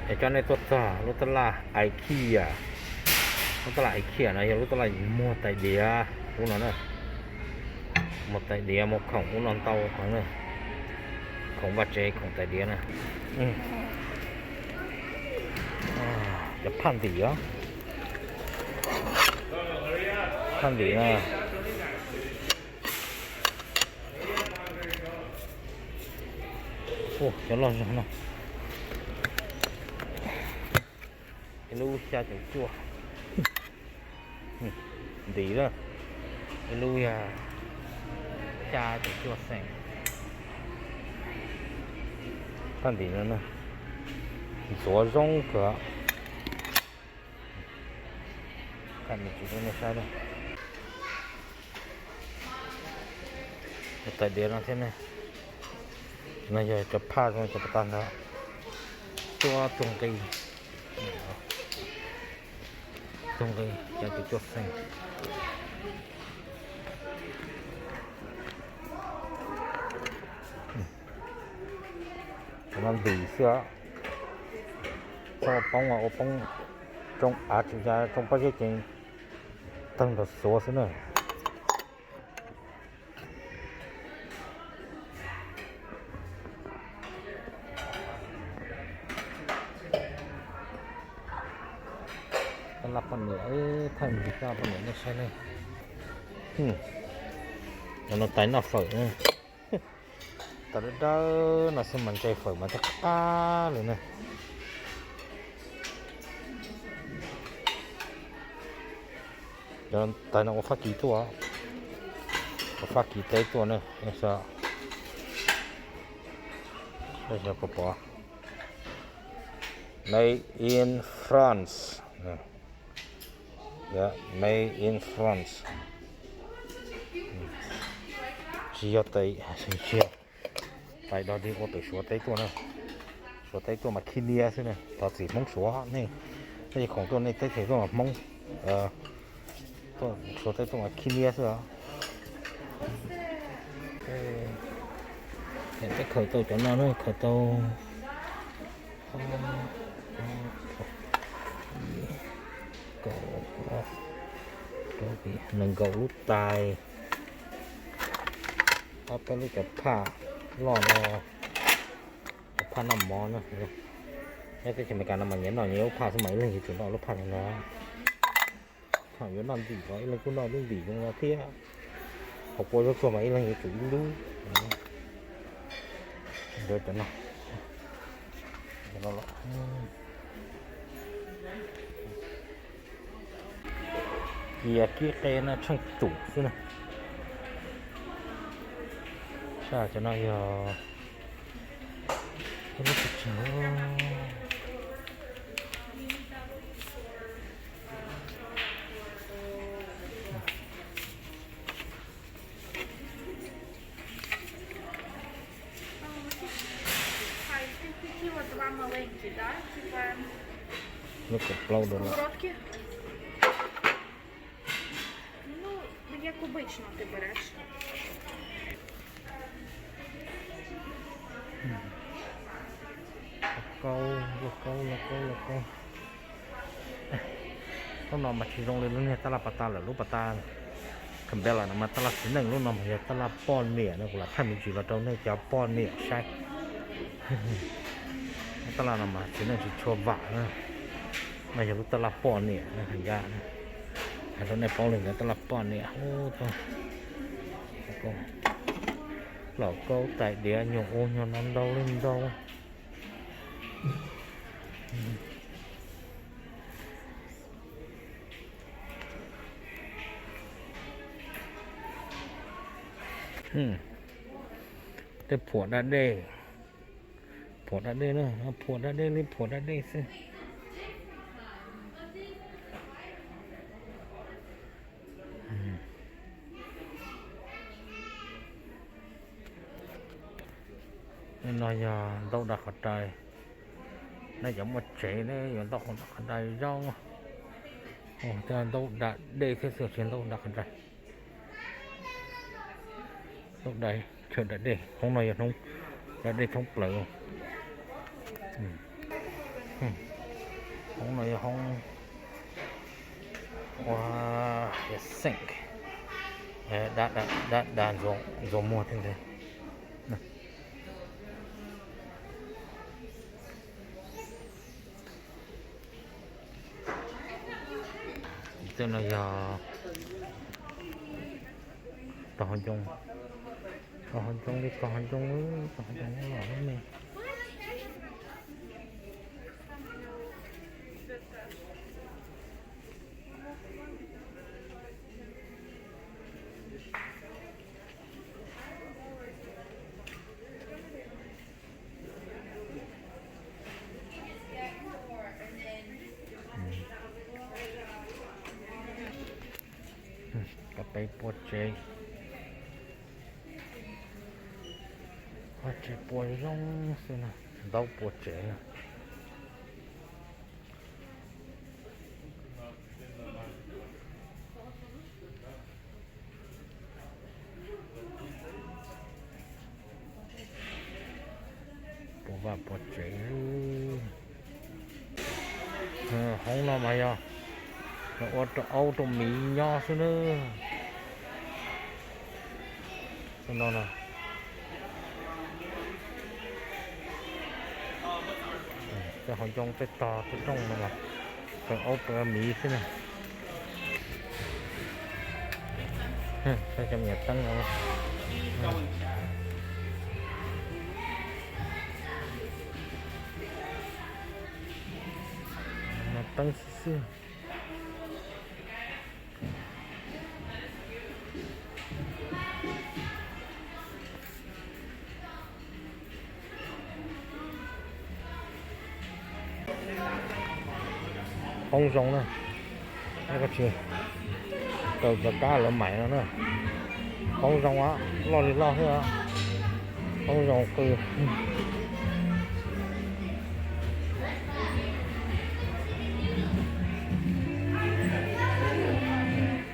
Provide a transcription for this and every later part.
Es coj nej tuaj txog lub tab laj IKEA. Lub tab laj IKEA no yog lub tab laj muag tais diav ub no na. Muag tais diav muag khoom ub no ntau heev na. Khoom vaj tsev khoom tais diav na. Cov phaj ntim os. Phaj ntim na. Cov loj zog no. Ib lub xya caum cuaj ntim na. Ib lub yog xya caum cuaj xees. Phaj ntim no ntxuav zoo kawg. Thaij me ntsis rau nej saib na. Tais diav no thiab ne. No yog cov phaj zoo cov pas tas ntag. Tuaj tug nqi, tug nqi xya caum cuaj xees. Cov no ntim xwb os. Txhob ua poob, ua poob tsoo av tsis ya tsoo pob zeb ces tawg nrog xuav xwb na. Tab laj poj niam, thaij me ntsis tab laj poj niam nej saib ne. Cov no tais noj fawm. Tais dawb dawb no xwb mas ntse fawm mas thiaj qab li ne. Cov tais no ua Fab Kis tuaj, ua Fab Kis teb tuaj ne. Saib xyov puas pom. Made in France. Made in France. Tsis yog tais, tsis yog tais dog dig ua pem Suav teb tuaj na. Suav teb tuaj mas khib niab xwb na, thov txim Hmoob Suav nej, nej khoom tuaj nej teb chaws tuaj mas Hmoob, Suav teb tuaj mas khib niab xwb os. Ces peb khaws tau cov no na, khaws tau nees nkaum lub tais, ob peb lub cov phaj loj no, cov phaj noj mov na. Nyob teb chaws Amelikas no mas nyias noj nyias lub phaj xwb mas ib leeg yuav tsum noj lub phaj li no. Thaum yuav noj ntim los ib leeg kuj noj lub ntim zoo no thiab. Hauv kua zaub tsuag mas ib leeg yuav tsum ib lub. Cov no, cia kib qe no tsheej tsum xwb na. Sab cov no yog ib lub tsis tsawg. Lub kaum plaub dollar. Lauj kaub, lauj kaub, lauj kaub. Lub no mas tsis zoo li lub niag tab laj pas tas lawm, lub pas tas Campbell no mas tab laj txiv neej, lub no mas yog tab laj poj niam no, kuv lam thaij me ntsis los rau nej cov poj niam saib. Tab laj no mas txiv neej tsis tshua vam na. No yog lub tab laj poj niam na, hais rau nej paub li ntawd, tab laj poj niam. Lauj kaub tais diav nyuag ub nyuag no ntau li ntau. Tej phuam da dej, phuam da dej na, phuam da dej li phuam da dej xwb. No yog ntaub da qhov rais. Nej cov muaj tsev ne yuav ntaub qhov rais zoo. Ntaub da dej thiab xwb tsis ntaub da qhov rais. Ntaub da, chaw da dej, hoob no yog hoob da dej thoob plaws. Hoob ua xeem, dab dab ntxuav muag thiab ntag. Tej no yog tog hauv ncoo, tog hauv ncoo li, tog hauv ncoo, tog hauv ncoo los lub me. Koj peb pua tsev, pua tsev pua zoo xwb na, ntau pua tsev na. Pua vaj pua tsev. Hoob no mas yog ua rau aub rau miv nyob xwb na. No, tej hauv ncoo tej tog tej rooj no mas pw aub pw miv xwb na. Saib cov me nyuam teeb no, teeb xwb xwb. Qoob zoo na, koj tsis kaw cov kab lawv maim no na. Qoob zoo, loj li loj xwb, qoob zoo qw.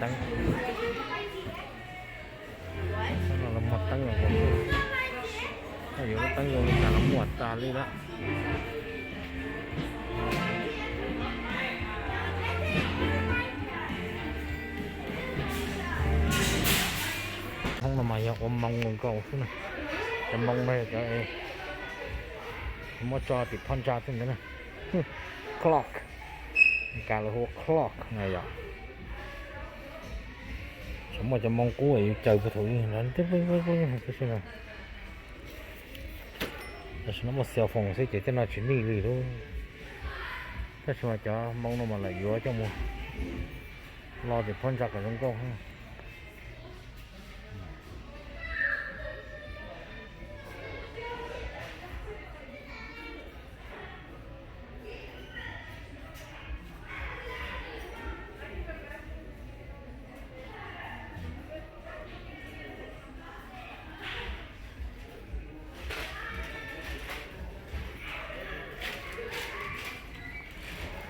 Teeb, los muag teeb los, yuav lub teeb zoo li cas los muaj tas li lawm. Hoob no mas yog ua moo nkaus xwb na. Cov moo no yog cov muab tso tim phab ntsa xwb ntawd na. Clock, Meskas lawv hu ua clock na yom. Tseem muaj cov moo qub yus caws puag thaum ub, tam sim no muaj cell phone xwb ces tej no tsis nij li lawm. Tab sis mas cov moo no mas lawv yuav coj mus lo tim phab ntsa kom zoo nkauj.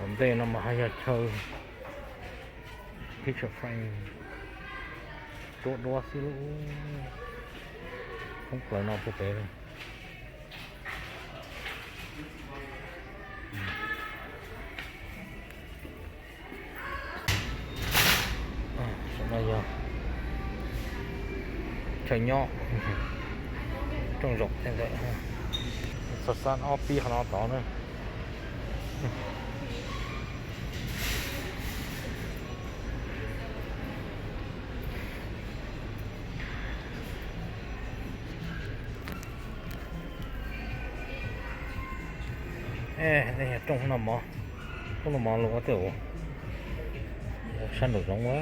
Tom ntej no mas haj yog chaw picture frame, cuab duab xwb lub thoob plaws no puag pem. Saum no yog chaw nyob, rooj zaum thiab ntawd. Xav xav ob pib qhov no tod na. Nej yog rooj noj mov, rooj noj mov los ua tej ua sab nraum zoov ua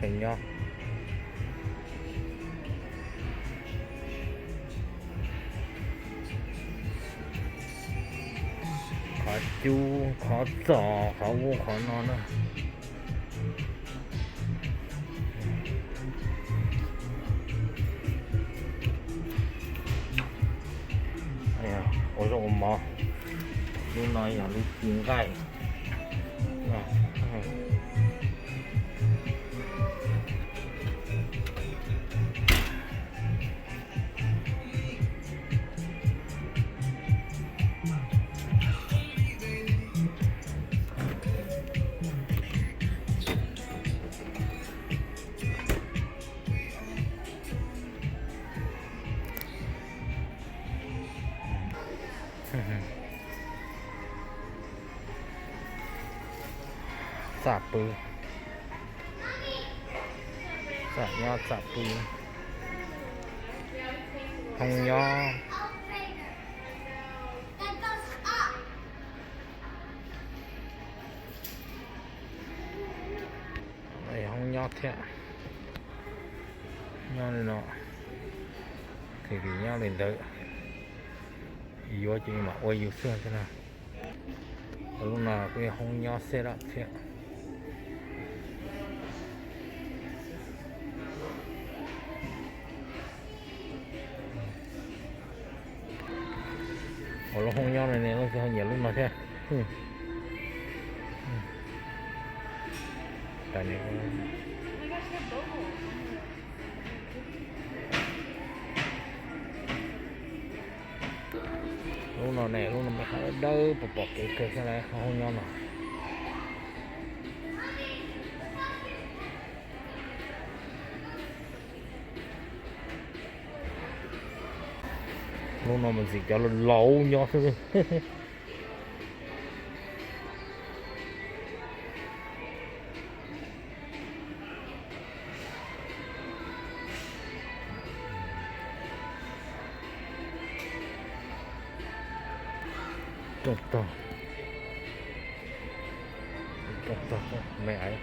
chaw nyob. Qhov cub, qhov txos, qhov ub qhov no na. Ua zaub ua mov, lub no yog lub ci nqaij. Txaj pw, txaj nyob txaj pw, hoob nyob. Hoob nyob thiab, nyob li no, tag kis nyob li ntawd, yuav ces mam ua yus xwb thiab na. Lub no kuj yog hoob nyob set up thiab. Ua lub hoob nyob no ne, lub twg ho nyiam lub no thiab. Lub no ne, lub no me qhov dawb pom pom kev kawg thiab, hoob nyob no. Lub no mas ntxim cov laus laus nyob xwb. Rooj tog, rooj tog me aiv.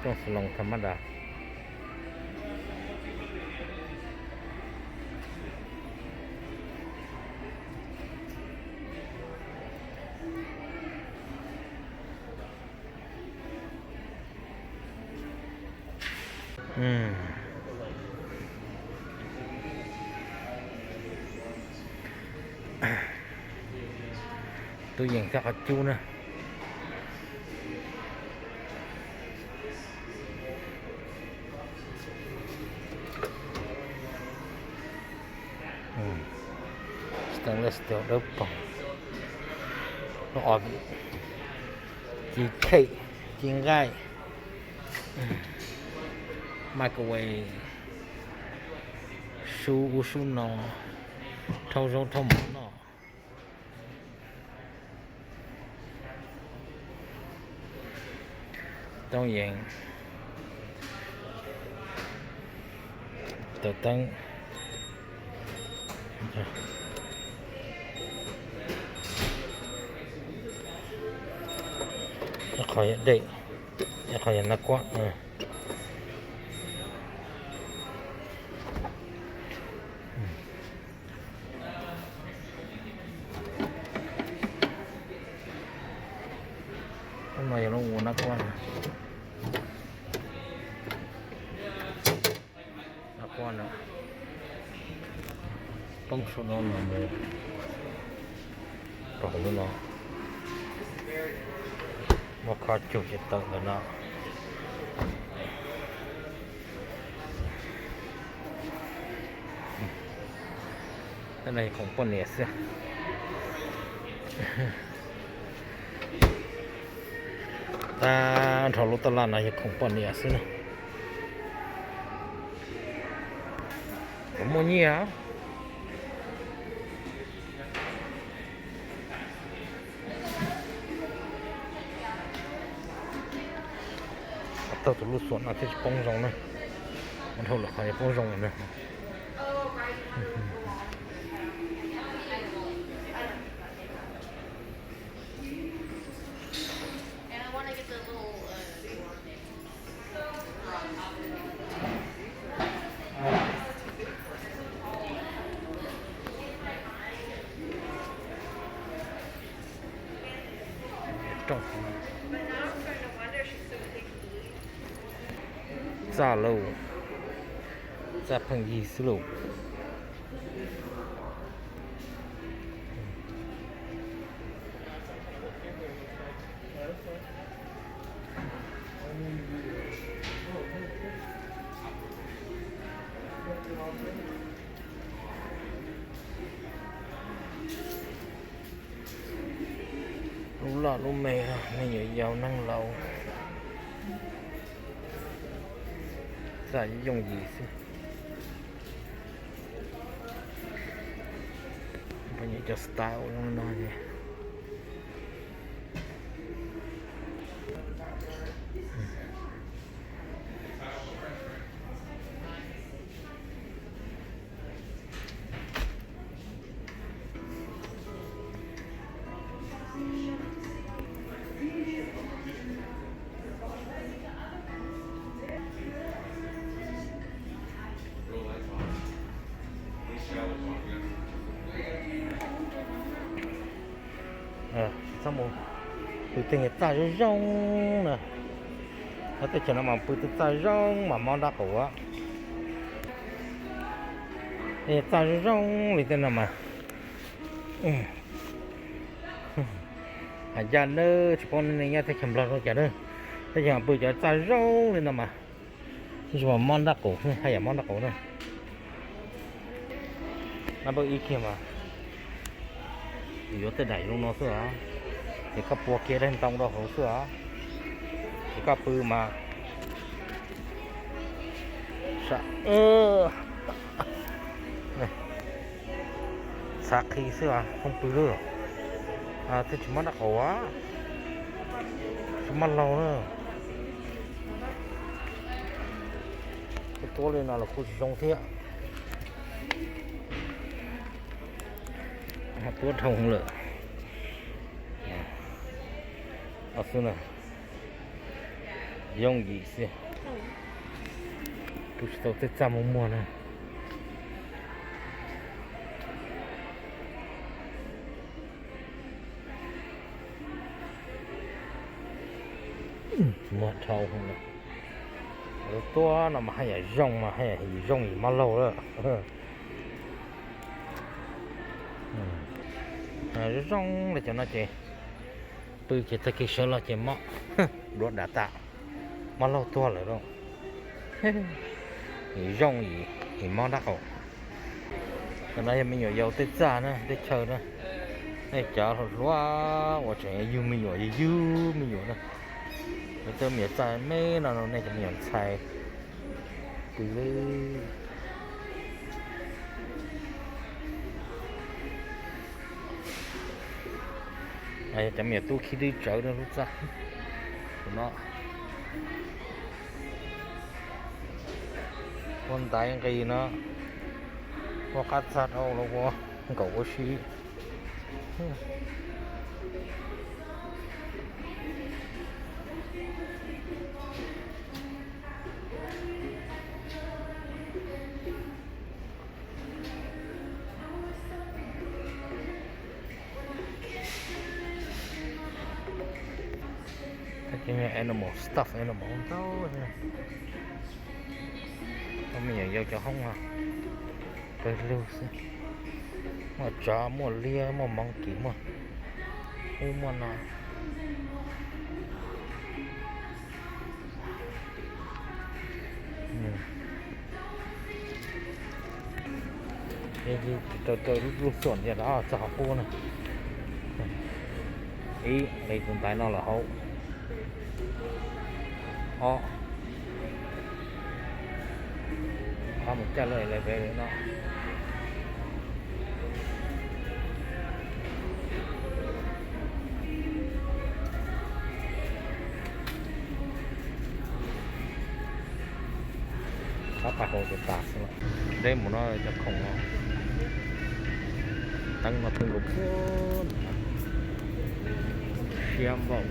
Rooj salon tha mab das. Tub yees thiab qhov cub na. Stainless steel dawb paug. Ci kheem, ci nqaij. Microwave, sub ub sub no, rhaub zaub rhaub mov noj. Toob yees, taws teeb, qhov yog dej, qhov yog nab kuab. Lub no yog lub ua nab kuab, nab kuab no, poob saum no no mus rau hauv lub no, muab khob cug ces tawm ntawm no. Tej no yog khoom poj niam xwb. Tag nrho lub tab laj no yog khoom poj niam xwb na. Puas muaj nyiaj? Taug tus lub xuam no thiaj tsis poob zoo na. Ua dhau lawm qhov yuav poob zoo na. Txaj lauj, txaj pheej yig xwb lauj. Txoj lub me, me nyuam yaus neeg laus, txaj yooj yim xwb. Poj niam cov style zoo no. Tsis txhob mus pw tej txaj zoo zoo na. Teb chaws no mas pw tej txaj zoo mas mob nrab qaum. Tej txaj zoo zoo li tej no mas. Hais ncaj nawb, tsis paub nej nyob teb chaws Nplog zoo cas na. Teb chaws pw cov txaj zoo li no mas tsis mas mob nrab qaum, haj yam mob nrab qaum na. Nab npawb ib kiag mas yuav tej daim zoo no xwb os, ces koj pua kiag daim ntoo rau hauv xwb os, ces koj pw mas txhav qhi xwb os, phooj pw lawm. Twb tsis mob nrab qaum, tsis mob laug na. Tuab li no los kuj tsis zoo thiab. Tuab dhau lawm. Xwb na, yooj yim xwb. Kuj tsis tau tej txaj muag muag na. Muag dhau lawm. Tuab no mas haj yam zoo mas haj yam zoo yim mob laug lawm. Zoo li cov no ces pw ces tag kis sawv los ces mob, duav dam tas, mob laug tuag lawm lauj. Yim zoo yim mob nrab qaum. Cov no yog me nyuam yaus tej txaj na, tej chaw na. Nej cov hluas hluas uas tseem yug me nyuam, yug yug me nyuam na, lawv tej me nyuam txaj me no, nej cov me nyuam ntxhais pw li. Cov me nyuam tub khib dwb tsawv no lub txaj no. Ua ntaiv nqis no, ua qab txag dhau los ua nkaum ua si. Animal, stuffed animal ntau. Cov me nyuam yaus cov hoob no pawg lug xwb. Muaj tsov, muaj liab, muaj monkey, muaj ub muaj no. Raws raws lub xuam ntawm no txog qhov qub na. Ib, nqis tus ntaiv no lawm hauv. Ob, qab mus caij lawm lawm pem no. Qab pais hauv ces tas xwb. Deb mus no cov khoom no, teeb no pw nkaus puag, siab npaum.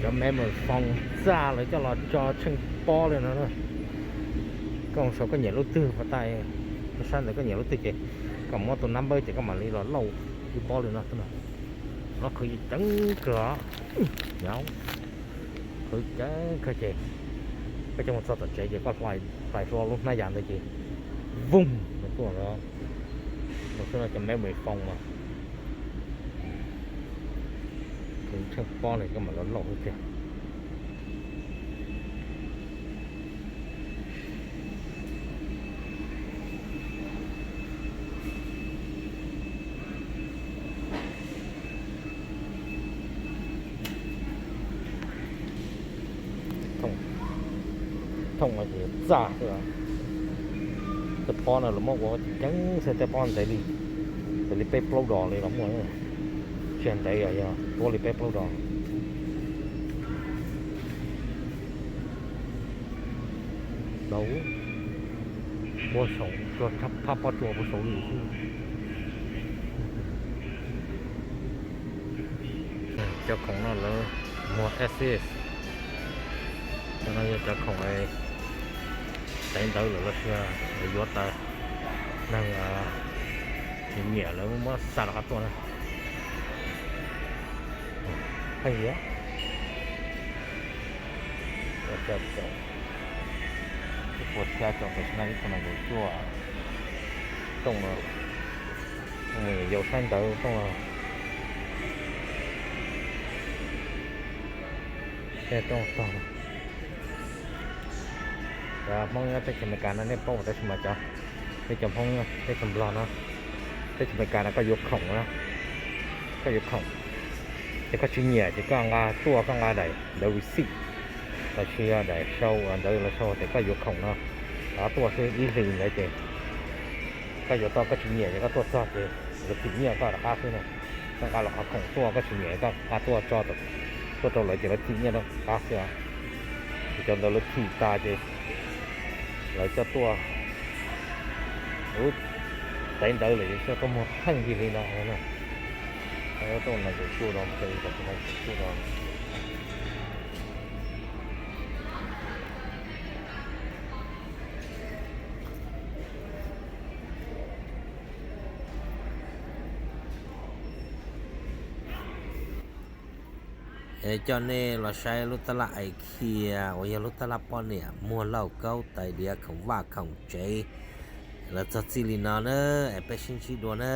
Cov memory foam txaj lawv coj los tso tsheej pob li no na. Koj sau koj nyiam lub twg pas tas, sab ntawd koj nyiam lub twg ces koj muab tus nab npawb ces koj mam li los lauj. Tsis pob li no xwb no. No qhwv ceev kawg os. Nyob qhwv ceev kawg ces koj coj mus txog tom tsev ces koj hlais hlais hlua lub hnab yas ntawd ces voog no tuaj no. No xwb no cov memory foam mas qhwv tsheej pob li koj mam los lauj xwb tiag. Thooj no ces txaj xwb. Tej pob no los muab ua ceev xwb, tej pob ntev li, ntev li peb plaub dos li los muaj. Tsis ntev os, yog tuab li peb plaub dos. Lau, puag saum, phab pob tsuas puag saum li xwb. Cov khoom no lawv muag S S. Cov no yog cov khoom teev ntawv lawm los sis lawv yuav tas neeg nyiam lawv muab xa rov qab tuaj na. Pheej yuav ib puas xya caum tam sim no ib puas nees nkaum cuaj. Tooj no yau saib ntawv tooj no. Tej tooj tog, cov Hmoob nyob teb chaws Amelikas no nej paub tab sis mas cov, peb cov Hmoob teb chaws Nplog no, teb chaws Amelikas no koj yuav khoom na, koj yuav khoom ces koj tsis nyiam ces koj nqa tuaj, koj nqa daim ntawv receipt los sis daim sau ntawv lawv sau tias koj yuav khoom no rov qab tuaj xwb ib hlis ntawd ces koj yuav tau, koj tsis nyiam ces koj tuaj txog ces lawv thim nyiaj koj rov qab xwb na. Koj nqa los qhov khoom tuaj, koj tsis nyiam koj nqa tuaj tso, tuaj rau lawv ces lawv thim nyiaj rov qab xwb. Ces cov ntawd lawv thim tas ces lawv coj tuaj, lub teev ntawv lawm ces coj tuaj muag pheej yig li no na. Tuaj nees nkaum cuaj dos, tam sim no nees nkaum cuaj dos. Es coj nej los saib lub tab laj IKEA uas yog lub tab laj poj niam muag lauj kaub tais diav khoom vaj khoom tsev. Los txog txij li no na, es peb sib ntsib dua na.